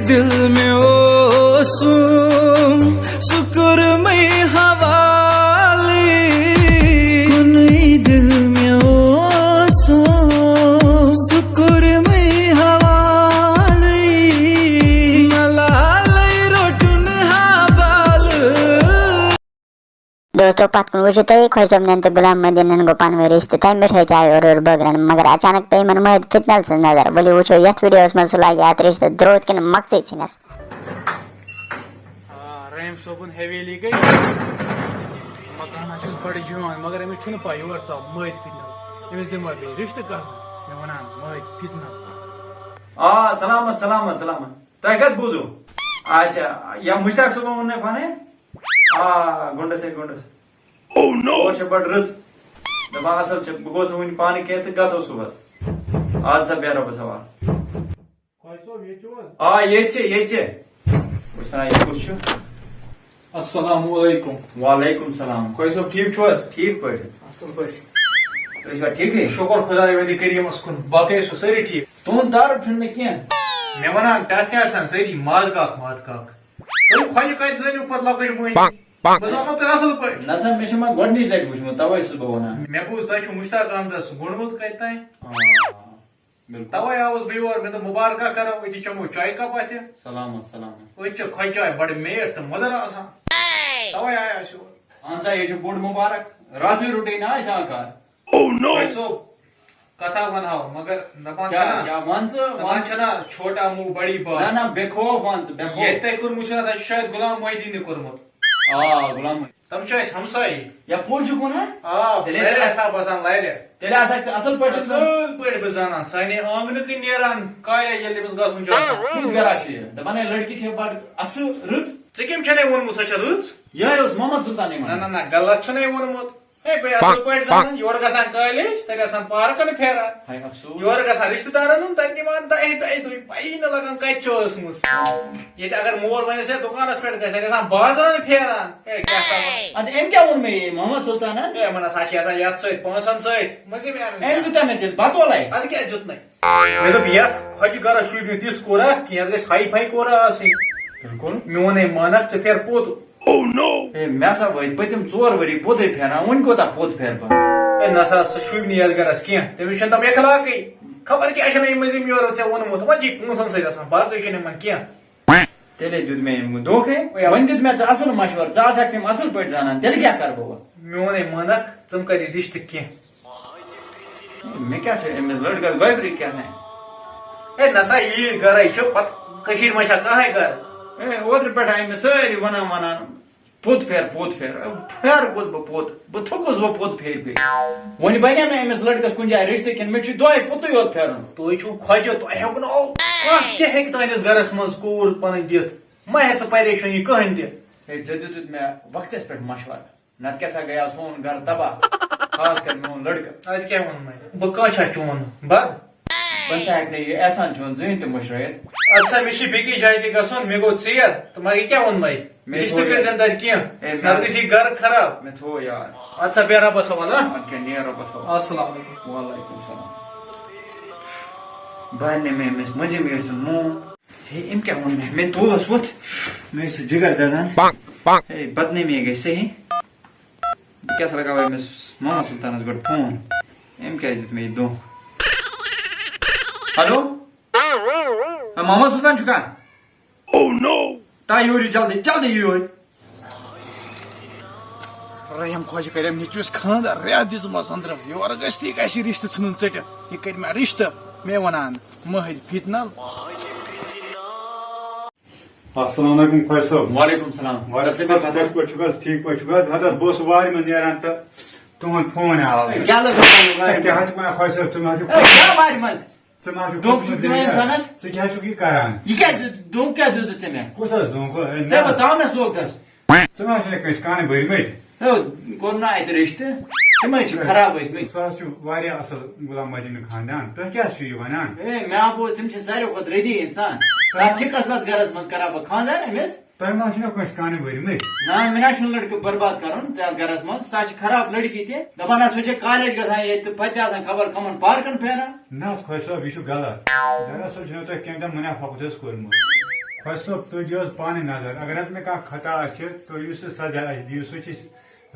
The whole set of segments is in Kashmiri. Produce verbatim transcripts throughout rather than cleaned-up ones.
دل مےٚ اوسُم سُہ کوٚرمَے حوالٕے۔ کُنُے دل مےٚ اوسُم سُہ کوٚرمَے حوالٕے۔ ملالَے روٚٹُن حوالہٕ۔ دوستو، پتھ کُن وٕچھِو تُہۍ، خۄش صٲبنٮ۪ن تہٕ غلام محدیٖنَن گوٚو پانہٕ ؤنۍ رِشتہٕ۔ تَمہِ پٮ۪ٹھ ہیٚتۍ آے اورٕ یورٕ بٲگراونہِ، مگر اچانک پیٚیہِ یِمَن مٲدۍ فتنہٕ سٕنٛز نظر۔ ؤلِو وٕچھو، یَتھ ویٖڈیوَس منٛز سُہ لاگہِ اَتھ رِشتہٕ درٛوت کِنہٕ مۄکژٕے ژھٕنٮ۪س۔ آ، رحیم صٲبُن حویلی گٔے۔ مکانہ چھُس بڑٕ جان، مگر أمِس چھُنہٕ پَے یور ژاو مٲدۍ فتنہٕ۔ أمِس دِمہٕ بہٕ بیٚیہِ رِشتہٕ کرنہٕ۔ مےٚ وَنان مٲدۍ فتنہٕ۔ آ، سلامت، سلامت، سلامت۔ تۄہہِ کَتہِ بوٗزوٕ؟ اچھا، یا مشتاق صٲبَن ووٚن مےٚ پانَے۔ آ، گُنڈس ہے گُنڈس۔ Oh no! اور چھِ بڑٕ رٕژ۔ دَپان، اَصٕل چھِ، بہٕ گوس نہٕ وُنہِ پانہٕ کینٛہہ تہٕ گژھو صُبحس۔ اَدٕ سا، بیٚہہ رۄبَس حوالہٕ۔ خۄش صٲب، ییٚتہِ چھِو حظ؟ آ، ییٚتہِ چھِ، ییٚتہِ چھِ۔ وٕچھ سا، یہِ کُس چھُ؟ السلام علیکم۔ وعلیکم السلام۔ خۄش صٲب، ٹھیٖک چھِو حظ؟ ٹھیٖک پٲٹھۍ۔ اَصٕل پٲٹھۍ۔ تُہۍ چھِوا ٹھیٖکٕے؟ شُکر خۄداے وندِ کریٖمَس کُن، باقٕے ٲسِو سٲری ٹھیٖک؟ تُہُنٛد تعارُف چھُنہٕ مےٚ کینٛہہ۔ مےٚ وَنان، پٮ۪ٹھ کیٛاہ آسان سٲری ماد کاک، ماد کاک؟ تُہۍ خۄجہِ کَتہِ زٲنِو پَتہٕ لۄکٕٹۍ مٲنۍ؟ بہٕ زانہو تُہۍ اَصٕل پٲٹھۍ۔ نہ سا، مےٚ چھِ وۄنۍ گۄڈٕنِچ لَٹہِ وٕچھمُت، تَوَے چھُس بہٕ وَنان۔ مےٚ بوٗز تۄہہِ چھُو مشتاق احمدَس گوٚنٛڈمُت کَتہِ تام۔ آ، بِلکُل۔ تَوَے آوُس بہٕ یور، مےٚ دوٚپ مُبارکہ کَرو، أتی چَمو چایہِ کَپ اَتھِ۔ سلامت، سلامت۔ أتۍ چھِ خۄجہِ چاے بَڑٕ میٖٹھ تہٕ مٔدٕر آسان۔ تَوَے آیہِ أسۍ یور۔ اَہَن سا، یہِ چھُ بوٚڑ مُبارک، راتھٕے روٚٹُے نا اَسہِ آنٛکار۔ Oh no! خۄجہِ صٲب، کتھا ونہو، مگر دپان کیٛاہ، چھِنا، کیٛاہ؟ وَن ژٕ، دپان وَن۔ چھِنا، چھوٹا منہ بڑی بات۔ نہ، نہ، بے خوف وَن ژٕ، بے خوف۔ ییٚتہِ تۄہہِ کوٚرمُت چھُنا، تۄہہِ چھُ شاید غلام محی الدیٖنٕے کوٚرمُت۔ آ، غلام محی۔ تِم چھِ اَسہِ ہمسایہِ۔ یا پوٚز چھُکھ وَنان؟ آ، تیٚلہِ لرِ ژٕ حساب آسان لرِ۔ تیٚلہِ آسَکھ ژٕ اَصٕل پٲٹھۍ اَصٕل پٲٹھۍ بہٕ زانان، سانہِ آنٛگنہٕ کِنۍ نیران کالج ییٚلہِ تٔمِس گژھُن چھُ آسان۔ کیُتھ گرا چھُ یہِ؟ دَپان ہے لڑکی چھےٚ بڑٕ اَصٕل، رٕژ۔ ژےٚ کٔمۍ چھَنے ووٚنمُت سۄ چھےٚ رٕژ؟ یِہوٚے اوس محمد سلطانٕے نہ، وَنان۔ نہ، نہ، غلط چھُنَے ووٚنمُت۔ ہے، بہٕ آسہٕ پٲٹھۍ زانان، یورٕ گژھان کالج، تَتہِ آسان پارکن پھیران۔ ہاے افسوس۔ یورٕ گژھان رشتہٕ دارن ہُنٛد، تَتہِ نِوان دَہہِ دۄہہِ، دۄہہِ، پَیی نہٕ لگان کَتہِ چھُ ٲسمٕژ۔ ییٚتہِ اگر مول وَنٮ۪س ہے دُکانَس پٮ۪ٹھ گژھِ، تَتہِ آسان بازرن پھیران۔ ہے، کیٛاہ سا وَنہٕ؟ اَدٕ أمۍ کیٛاہ ووٚن مےٚ یہِ محمد سلطانن؟ ہے، یِمن ہسا چھِ آسان یَتھ سۭتۍ، پونٛسن سۭتۍ، مُزِم یارن أمۍ کیٛاہ؟ دیُتا مےٚ تیٚلہِ بتہٕ وَلَے۔ اَدٕ کیٛازِ دیُت نَے؟ مےٚ دوٚپ، یَتھ خۄجہِ گرس شوٗبہِ نہٕ تِژھ کوٗرا کینٛہہ، یَتھ گژھِ ہاے فاے کوٗرا آسٕنۍ۔ بِلکُل۔ میونٕے مانکھ، ژٕ پھیر پوٚت۔ Oh no! ہے، مےٚ ہسا وٲتۍ پٔتِم ژور ؤری پوٚتُے پھیران، وۄنۍ کوٗتاہ پوٚت پھیرٕ بہٕ؟ ہے، نہ سا، سُہ شوٗبہِ نہٕ یَتھ گرس کینٛہہ، تٔمِس چھُنہٕ تِم اخلاقٕے۔ خبر کیٛاہ چھُنہٕ أمۍ مٔنٛزۍ یِم یورٕ ژےٚ ووٚنمُت، وۄنۍ چھِ یہِ پونٛسن سۭتۍ آسان، باقٕے چھُنہٕ یِمن کینٛہہ۔ تیٚلے دیُت مےٚ أمۍ دھوکھے۔ وۄنۍ دیُت مےٚ ژےٚ اصل مشورٕ، ژٕ آسہٕ ہاکھ تِم اصل پٲٹھۍ زانان، تیٚلہِ کیٛاہ کرٕ بہٕ وۄنۍ؟ میونٕے مانکھ، ژٕ مہٕ کر یہِ رشتہٕ کینٛہہ۔ مےٚ کیٛاہ چھِ أمِس لٔڑکَس گۄبرِ کیٛاہ تام؟ ہے، نہ سا، یی گرے چھُ، پتہٕ کٔشیٖرِ منٛز چھا کانٛہہ گرٕ؟ ہے، اوترٕ پٮ۪ٹھ آیہِ مےٚ سٲری وَنان، وَنان، پوٚت پھیر، پوٚت پھیر۔ پھیر کوٚت بہٕ پوٚت؟ بہٕ تھوٚکُس بہٕ پوٚت پھیرِ پھیرِ۔ وۄنۍ بَنیٛاہ مےٚ أمِس لٔڑکَس کُنہِ جایہِ رِشتہٕ کِنہٕ مےٚ چھُ دۄہَے پوٚتُے یوت پھیرُن؟ تُہۍ چھِو خۄجہِ، تۄہہِ ہیوٚک نہٕ کانٛہہ تہِ ہیٚکہِ تُہٕنٛدِس گرَس منٛز کوٗر پَنٕنۍ دِتھ۔ مہ ہےٚ ژٕ پریشٲنی کٕہٕنۍ تہِ۔ ہے، ژےٚ دیُتُتھ مےٚ وقتَس پٮ۪ٹھ مشورٕ۔ نتہٕ کیٛاہ سا گٔیاو سون گرٕ تباہ، خاص کر میون لڑکہٕ۔ ادٕ کیٛاہ ووٚن وۄنۍ؟ بہٕ کانٛہہ چھا چون بد؟ وۄنۍ سا ہٮ۪کہٕ نہٕ یہِ احسان چون زٕہٕنۍ تہِ مٔشرٲیِتھ۔ ادٕ سا، مےٚ چھِ بیٚکِس جایہِ تہِ گژھُن، مےٚ گوٚو ژیر، تہٕ مگر یہِ کیٛاہ ووٚن وۄنۍ؟ مےٚ رِشتہٕ تھوٚو کٔرۍ یاد۔ زٮ۪ن تَتہِ کینٛہہ، مےٚ نتہٕ تھوٚو۔ گژھِ یہِ گرٕ خراب۔ مےٚ تھوٚو یاد۔ ادٕ سا، بیٚہہ رۄبَس حوالہٕ، ہاں؟ ادٕ کیٛاہ، نیر رۄبَس حوالہٕ۔ السلام علیکم۔ وعلیکم السلام۔ بہٕ ہا نِمہٕ أمِس مٔنٛزِم یٲژَن مول۔ ہے، أمۍ کیٛاہ ووٚن مےٚ؟ مےٚ توس ووٚتھ، مےٚ چھُ جِگر دَزان۔ ہے، بدنٲمی گٔے صحیح۔ بہٕ کیٛاہ سا لگاوٕ أمِس محمد سلطانَس گۄڈٕ فون؟ أمۍ کیٛازِ دیُت مےٚ یہِ دھوکہٕ؟ ہیلو؟ اے، محمد سلطان چھُکھا؟ Oh no! تا یورٕ یہِ جلدی، جلدی یہِ یورٕ۔ رحم خۄش کٔرِم نیٚچوِس خانٛدر، رٮ۪تھ دِژمَس أنٛدرم۔ یورٕ گٔژھتھٕے گژھِ رِشتہٕ ژھٕنُن ژٔٹِتھ۔ یہِ کٔرِ مےٚ رِشتہٕ، مےٚ وَنان مٔہٕدۍ فِتنہٕ۔ السلام علیکم خۄش صٲب۔ وعلیکم السلام۔ وعلیکم السلام۔ خۄش پٲٹھۍ چھُکھ حظ؟ ٹھیٖک پٲٹھۍ چھُکھ حظ؟ ہَتہٕ حظ، بہٕ اوسُس وارِ منٛز نیران تہٕ تُہُنٛد فون آو۔ ہے، کیٛاہ لٔگۍ وارِ منٛز؟ ہے، کیٛاہ حظ چھُکھ وَنان خۄش صٲب؟ ژٕ مہ حظ چھُکھ ہے، کیٛاہ وارِ منٛز؟ ژٕ مہ حظ چھُکھ دھوکہٕ چھُکھ دِوان اِنسانَس؟ ژٕ کیٛاہ چھُکھ یہِ کران؟ یہِ کیٛاہ دیُت-، دھوکہٕ کیٛاہ دیُتُتھ ژےٚ مےٚ؟ کُس حظ دھوکہٕ؟ ہے، ژےٚ نہ۔ بہٕ تاونَس لوگتَس۔ ژٕ ما چھُکھ کٲنٛسہِ کانہِ بٔرمٕتۍ؟ ہے، کوٚر نا اَتہِ رِشتہٕ؟ تِمَے چھِ خراب ٲسۍمٕتۍ۔ سُہ حظ چھُ واریاہ اَصٕل غلام محی الدیٖنُک خاندان۔ تُہۍ کیٛاہ چھِو یہِ وَنان؟ ہے، مےٚ ہا بوٗز، تِم چھِ ساروی کھۄتہٕ رٔدی اِنسان۔ تَتھ چھِ کَس لَتھ گَرَس منٛز کَران بہٕ خاندان أمِس؟ تۄہہِ ما چھُو نہٕ کٲنٛسہِ کانہِ بٔرمٕتۍ؟ نہ، مےٚ نہ چھُنہٕ لٔڑکہٕ برباد کَرُن تَتھ گَرَس منٛز۔ سۄ چھِ خراب لٔڑکی تہِ۔ دَپان ہا، سۄ چھےٚ کالج گژھان ییٚتہِ تہٕ پَتہٕ تہِ آسان خبر کَمَن پارکَن پھیران۔ نہ حظ، خۄش صٲب، یہِ چھُ غلط۔ دراصل چھُ مےٚ تۄہہِ کٔمۍ تام مُنافعہ کوٗتاہ حظ کوٚرمُت۔ خۄش صٲب، تُہۍ دِیِو حظ پانہٕ نظر۔ اگر حظ مےٚ کانٛہہ خطا آسہِ، تُہۍ یُس سُہ سزا آسہِ دِیِو، سُہ چھِ أسۍ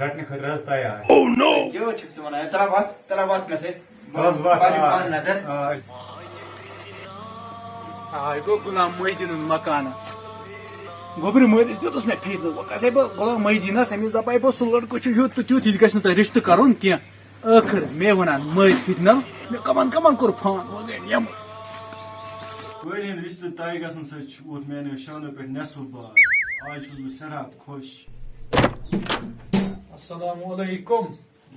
رٹنہٕ خٲطرٕ حظ تیار۔ Oh no! کیٛاہ حظ چھُکھ ژٕ وَنان؟ ہے، ترٛاو وَتھ، ترٛاو وَتھ مےٚ سۭتۍ۔ بس وَتھ، پَنٕنۍ آ، پانہٕ نظر۔ آ۔ آ، یہِ گوٚو غلام محی الدیٖنُن مکانہٕ۔ گوٚبرِ مٲلِس دیُتُس مےٚ فِتنہٕ۔ وۄنۍ گژھے بہٕ غلام محی الدیٖنَس، أمِس دَپَے بہٕ، سُہ لٔڑکہٕ چھُ یُتھ تہٕ تیُتھ، یہِ تہِ گژھِ نہٕ تۄہہِ رِشتہٕ کَرُن کینٛہہ۔ ٲخٕر مےٚ وَنان مٲلۍ فِتنَل، مےٚ کَمَن کَمَن کوٚر فون، وۄنۍ گٔے یِم۔ کورِ ہِنٛدۍ رِشتہٕ طے گژھنہٕ سۭتۍ چھُ ووت میٛانیو شانو پٮ۪ٹھ نٮ۪صٕف بار۔ آز چھُس بہٕ سٮ۪ٹھاہ خۄش۔ السلام علیکم۔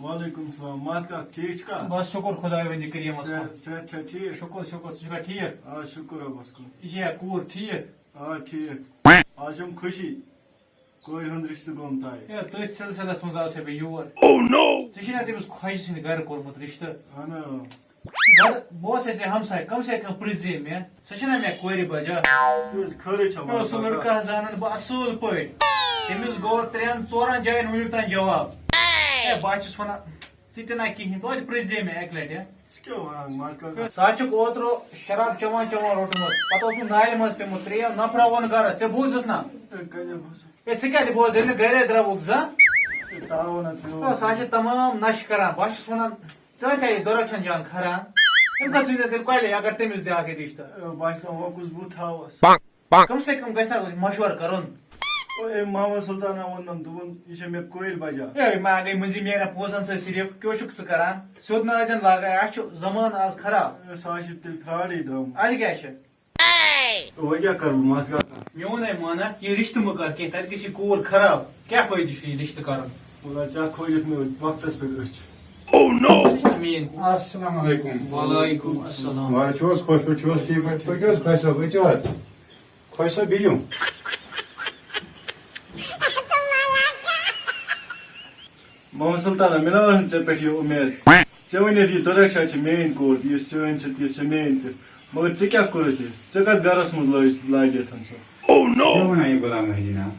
وعلیکم السلام۔ ماتھ کاک، ٹھیٖک چھُکھا؟ بس شُکُر خۄداے وٕنہِ کٔریٖمَس کُن۔ صحت، صحت چھا ٹھیٖک؟ شُکُر، شُکُر۔ ژٕ چھُکھا ٹھیٖک؟ آ، شُکُر رۄبَس کُن۔ یہِ چھےٚ کوٗر ٹھیٖک؟ آ، ٹھیٖک۔ آز چھَم خوشی۔ کورِ ہُنٛد رِشتہٕ گوٚم طے۔ ہے، تٔتھۍ سلسلس منٛز آسے بہٕ یور۔ Oh no! ژےٚ چھُے نا تٔمِس خۄجہِ سٕنٛدِ گرٕ کوٚرمُت رِشتہٕ؟ اہن حظ۔ گرٕ، بہٕ اوسے ژےٚ ہمساے، کم سے کم پرٛژھ زِ مےٚ، سۄ چھےٚ نا مےٚ کورِ بجا؟ تُہۍ حظ خٲرٕے چھا مےٚ اوس سُہ وَنان لڑکہٕ حظ زانان بہٕ اصٕل پٲٹھۍ۔ تٔمِس گوٚو ترٛٮ۪ن ژورن جاین وٕنیُک تام جواب۔ ہے، بہٕ ہا چھُس ونان، ژٕ تہِ نہ کِہیٖنۍ، توتہِ پرٛژھ زِ مےٚ اکہِ لٹہِ۔ ژٕ کیٛاہ وَنان، مگر؟ سُہ حظ چھُکھ اوترٕ شراب چٮ۪وان چٮ۪وان روٚٹمُت۔ پتہٕ اوس نہٕ نالہِ منٛز پیوٚمُت ترٛیش، نفرا ووٚن گرٕ، ژےٚ بوٗزُتھ نا؟ ہے، کَتہِ بوٗز؟ ہے، ژٕ کیٛاہ تہِ بوز، ییٚلہِ نہٕ گرے درٛاوُکھ زانٛہہ۔ ہے، تاوَن ہا پیوٚو۔ ہے، سُہ حظ چھِ تمام نشہٕ کران۔ بہٕ حظ چھُس وَنان، ژٕ ٲسۍ ہا یہِ دۄرَکھ چھَن جان کھران۔ أمۍ کَتھ ژھٕنۍ ژےٚ تیٚلہِ کۄلہِ، اگر تٔمِس دِ ہاکھ یہِ رِشتہٕ؟ ہے، بہٕ حظ چھُس دَپان، وۄنۍ کُس بُتھ ہاوَس؟ کم سے کم گژھِ نا مشورٕ کرُن۔ او، أمۍ محمد سلطانہ ووٚننم، دوٚپُن، یہِ چھےٚ مےٚ کورِ بجا۔ ہے، ما گٔے مٔنٛزی میٛانٮ۪ن پونٛسن سۭتۍ صرف، کیٛاہ چھُکھ ژٕ کران؟ سیوٚد نہٕ حظ چھَنہٕ لاگان، اَسہِ چھُ زمانہٕ آز خراب۔ ہے، سُہ حظ چھُ تیٚلہِ فرٛاڈٕے درٛامُت۔ اَدٕ کیٛاہ چھِ؟ وۄنۍ کیٛاہ کرٕ بہٕ، مَتھ کَر؟ میون ہے مانکھ، یہِ رِشتہٕ مہٕ کر کینٛہہ، تَتہِ گژھِ یہِ کوٗر خراب۔ کیٛاہ فٲیدٕ چھُ یہِ رِشتہٕ کرُن؟ وَلہٕ ژےٚ کھوجَتھ مےٚ وۄنۍ وقتَس پٮ۪ٹھ أچھ۔ Oh no! سُہ چھُنہٕ میٛٲنۍ کوٗر۔ السلام علیکم۔ وعلیکم السلام۔ وارٕ چھِو حظ خۄش پٲٹھۍ، چھِو حظ ٹھیٖک پٲٹھۍ؟ تُہۍ کیٛاہ حظ خۄش صٲب، أسۍ چھِو حظ؟ خۄش صٲب، بِہِو۔ محمد سلطانہ، مےٚ نہ ٲس نہٕ ژےٚ پٮ۪ٹھ یہِ اُمید۔ ژےٚ وَنیتھ، یہِ دۄدرک شاہ چھِ میٛٲنۍ کوٗر، تہِ یُس چٲنۍ چھِ، تہِ یُس چھِ میٛٲنۍ تہِ۔ مگر ژےٚ کیٛاہ کوٚرُتھ یہِ؟ ژےٚ کَتھ گَرَس منٛز لٲج-، لاگیتھ سۄ؟ Oh no! کیٛاہ وَنان یہِ غلام محی الدیٖن؟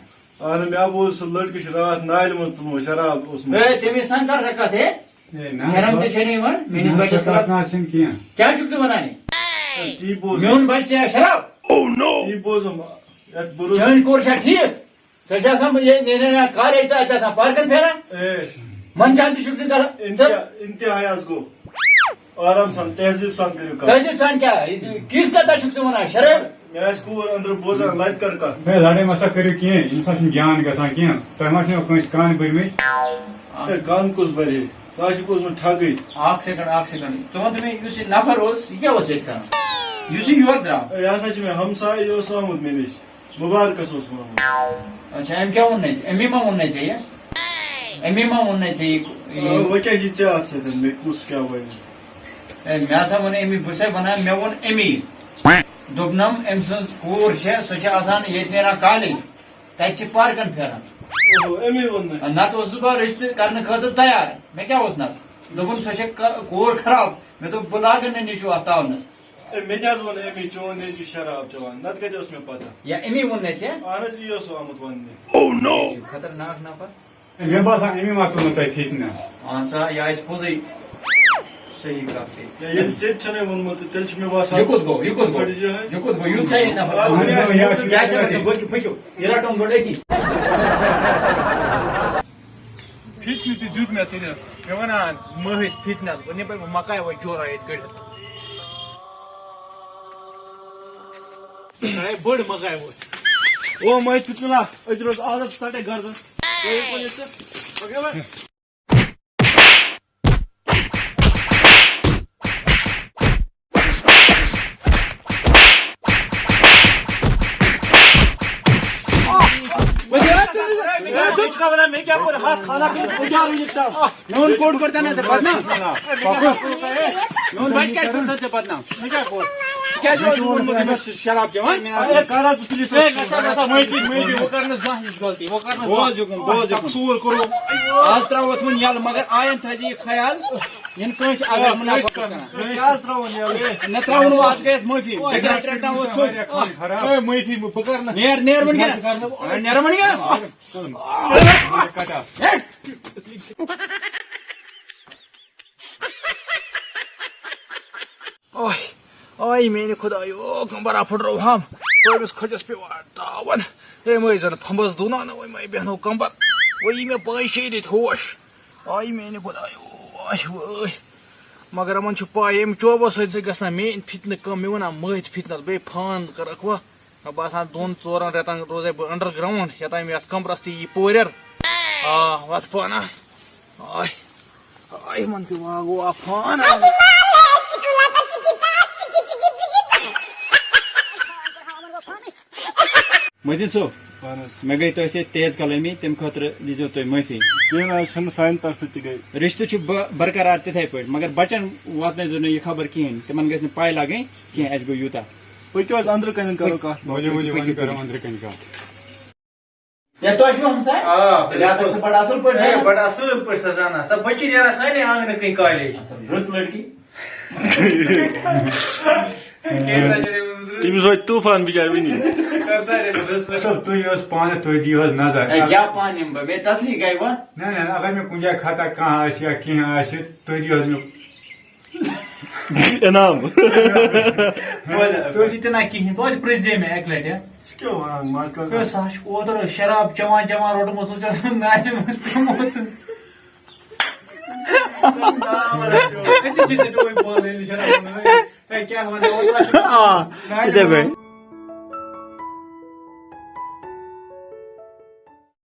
اَہنُو، مےٚ ہا بوٗز سُہ لٔڑکہٕ چھِ راتھ نالہِ منٛز تُلمُت، شراب اوسمُت۔ ہے، تٔمِس سان کر سا کتھ، ہے؟ ہے، نہ، شرم سۄ-، تہِ چھے نہٕ یِوان، میٲنِس نہ، سۄ بچس کتھ خلاف۔ نہ آسن کینٛہہ۔ کیٛاہ چھُکھ ژٕ ونان یہِ؟ ہے، تی بوٗز۔ میون بچہٕ چیٚیہِ شراب؟ Oh no! تی بوٗزُم۔ یتھ بروسہٕ۔ چٲنۍ کوٗر چھا ٹھیٖک؟ سۄ چھِ آسان، یہِ نیران کالج تہٕ اتہِ آسان پارکن پھیران۔ اے۔ منٛدچھان تہِ چھُکھ نہٕ گژھان۔ ژٕ انتہا-، انتہاہس گوٚو۔ آرام سان، تہذیٖب سان کٔرِو کتھ۔ تہذیٖب سان کیٛاہ؟ یہِ کِژھ کتھا چھُکھ ژٕ ونان؟ شرم؟ مےٚ آسہِ کوٗر أنٛدرٕ بوزان، لتہِ کر کتھ۔ ہے، لڑٲے ما سا کٔرِو کینٛہہ، أمِس ما چھُنہٕ گیان گژھان کینٛہہ؟ تۄہہِ ما چھُو کٲنٛسہِ کانہِ بٔرمٕتۍ؟ ہے، کانہِ کُس بَرِ ہے؟ سُہ حظ چھُ گوٚژھمُت ٹھگٕے۔ اکھ سیکنڈ، اکھ سیکنڈ۔ ژٕ وَن تہٕ مےٚ، یُس یہِ نفر اوس، یہِ کیٛاہ اوس ییٚتہِ کران؟ یُس یہِ یورٕ درٛاو؟ ہے، یہِ ہسا چھُ مےٚ ہمساے، یہِ اوس آمُت مےٚ نِش۔ مُبارکس اوس وَنُن۔ اچھا، أمۍ کیٛاہ ووٚن نَے ژےٚ؟ أمی ما ووٚن نَے ژےٚ یہِ؟ أمی ما ووٚن نَے ژےٚ یہِ، یہِ؟ آ، وۄنۍ کیٛاہ چھِ ژےٚ اَتھ سۭتۍ؟ مےٚ کُس کیٛاہ وَنہِ؟ ہے، مےٚ ہسا ووٚن أمی، بہٕ چھُسَے وَنان، مےٚ ووٚن أمی۔ دوٚپنَم، أمۍ سٕنٛز کوٗر چھےٚ، سۄ چھےٚ آسان ییٚتہِ نیران کالج، تَتہِ چھِ پارکَن پھیران۔ اوہو، أمی ووٚن مےٚ۔ نَتہٕ اوسُس بہٕ رِشتہٕ کرنہٕ خٲطرٕ تیار، مےٚ کیٛاہ اوس نَتہٕ؟ دوٚپُن، سۄ چھےٚ ک-، کوٗر خراب۔ مےٚ دوٚپ، بہٕ لاگہٕ نہٕ نیٚچوٗ اَتھ تاونَس۔ اے، مےٚ تہِ حظ ووٚن أمی، چون نیٚچوٗ شراب چٮ۪وان، نَتہٕ کَتہِ اوس مےٚ پَتہ؟ یا أمی ووٚن نَے ژےٚ؟ اَہَن حظ، یی اوس آمُت وَننہِ۔ Oh no! یہِ چھُ خطرناک نفر۔ مےٚ باسان، أمی ما تُلُن تۄہہِ فِتنہٕ؟ اہن سا، یہِ آسہِ پوٚزُے۔ صحیح کَتھ چھے۔ یا ییٚلہِ ژےٚ تہِ چھَنَے ووٚنمُت، تیٚلہِ چھُ مےٚ باسان۔ یہِ کوٚت گوٚو؟ یہِ کوٚت گوٚو؟ پھٔٹِج یِہوٚے۔ یہِ کوٚت گوٚو؟ یُتھ چھا یہِ نفر؟ اَہَن حظ، یہِ آسہِ کیٛاہ چھِ وَنان؟ گوٚو کہِ پھٔکِو۔ یہِ رَٹون گۄڈٕ أتی۔ فِتنہٕ تہِ دیُت مےٚ تُلِتھ۔ مےٚ وَنان، مٔہٕرۍ فِتنَس۔ وۄنۍ نِمَے بہٕ مَکاے وۄنۍ جورا ییٚتہِ کٔڑِتھ۔ ہے، بٔڑ مَکاے وۄنۍ۔ او مٔہٕرۍ فِتنہٕ لا، أتۍ روز عادت ژَٹے گردن۔ ہے، یہِ کُن یہِ ژٕ۔ پَکھ یَوَے۔ میون کوٚٹ کوٚر تَنہٕ ژےٚ بدنام؟ میون بَچہٕ کیٛازِ کوٚر تَنہٕ ژےٚ بدنام؟ ژےٚ کیٛازِ اوسُکھ ووٚنمُت أمِس چھِ شراب چٮ۪وان؟ ہے، کر حظ ژٕ پُلیٖس؟ ہے، نسا، نسا، معٲفی، معٲفی، وۄنۍ کر نہٕ زانٛہہ یہِ غلطی، وۄنۍ کر نہٕ زانٛہہ۔ بوز یُکُن، بوز یُکُن۔ قصوٗر کوٚرُم۔ آز ترٛاوَتھ وۄنۍ یَلہٕ، مگر آیَن تھٲیزِ یہِ خیال، یِنہٕ کٲنٛسہِ اگر مُنافعت کَران۔ کیٛاہ حظ ترٛاوُن یَلہٕ؟ نہ ترٛاوُن وۄنۍ، اَتھ گٔیَس معٲفی۔ بہٕ کیٛاہ ترٛٹناوَتھ ژوٚپ؟ ہے، معٲفی، بہٕ کر نہٕ۔ نیر، نیر وۄنۍ کیٛاہ؟ نیر وۄنۍ کیٛاہ؟ اوے، اوے۔ اے میانہِ خۄدایو، کمبرا پھٕٹرٲوہم، تٔمِس کھۄجس پیوان تاون۔ اے مٔنٛزۍ زن پھمبس دُنان، وۄنۍ مَے بیٚہنو کمبر، وۄنۍ یی مےٚ پانٛژِ شیٚیہِ ریٚتۍ ہوش۔ آے میانہِ خۄدایو، آے وٲے۔ مگر یِمن چھُ پاے، ییٚمہِ چوبو سۭتۍ چھِ گژھان میٲنۍ فتنہٕ کم۔ مےٚ وَنان مٔتھۍ فتنس، بیٚیہِ فان کَرَکھ وۄنۍ۔ مےٚ باسان دۄن ژورن رٮ۪تن روزے بہٕ انڈر گراؤنڈ، یوٚتام یتھ کمرس تہِ یی پوریر۔ آ، وَتھ پانہ۔ آے، آے، یِمن تہِ واگو آ فان۔ مٔدیٖن صٲب، اہن حظ۔ مےٚ گٔے تۄہہِ سۭتۍ تیز کلامی، تَمہِ خٲطرٕ دیٖزیو تُہۍ معٲفی۔ کینٛہہ نہ حظ چھُنہٕ، سانہِ طرفہٕ تہِ گٔے۔ رِشتہٕ چھُ ب-، برقرار تِتھَے پٲٹھۍ، مگر بَچَن واتنٲیزیو نہٕ یہِ خبر کِہیٖنۍ، تِمَن گژھِ نہٕ پَے لَگٕنۍ کینٛہہ اَسہِ گوٚو یوٗتاہ۔ پٔکِو حظ أنٛدرٕ کَنٮ۪ن کَرو کَتھ۔ ؤلِو، ؤلِو، وۄنۍ کَرو أنٛدرٕ کَنہِ کَتھ۔ یا تۄہہِ چھُو ہمساے؟ آ، تیٚلہِ آسَکھ ژٕ بَڑٕ اَصٕل پٲٹھۍ ہے، زانان۔ بَڑٕ اَصٕل پٲٹھۍ سۄ زانان۔ سۄ بٔچی نیران سانہِ آنٛگنہٕ کِنۍ کالج۔ اَصٕل، رٕژ لٔڑکی۔ تٔمِس واتہِ طوٗفان بِچارِ وٕنی۔ کر سا رے، بہٕ چھُس نہٕ۔ اچھا، تُہۍ یہِ حظ پانہٕ، تُہۍ دِیِو حظ نظر۔ اے، کیٛاہ پانہٕ یِمہٕ بہٕ؟ مےٚ تسلی گٔے وۄنۍ۔ نہ، نہ، نہ، اگر مےٚ کُنہِ جایہِ خطا کانٛہہ آسہِ یا کینٛہہ آسہِ، تُہۍ دِیِو حظ مےٚ۔ انعام۔ تُہۍ ٲسِو تہِ نہ کِہیٖنۍ، توتہِ پرٛژھزے مےٚ اَکہِ لَٹہِ۔ ژٕ کیٛاہ وَنان، مَرکَز؟ ہے، سُہ ہا چھُ اوترٕ شراب چٮ۪وان چٮ۪وان روٚٹمُت، سُہ چھُ نالہِ منٛز پیوٚمُت۔ أتی چھِ ژےٚ ڈوٗنۍ پٲلۍ ییٚلہِ شراب وَنان۔ ہے، کیٛاہ وَنو، اوترٕ آ، یِتھَے پٲٹھۍ۔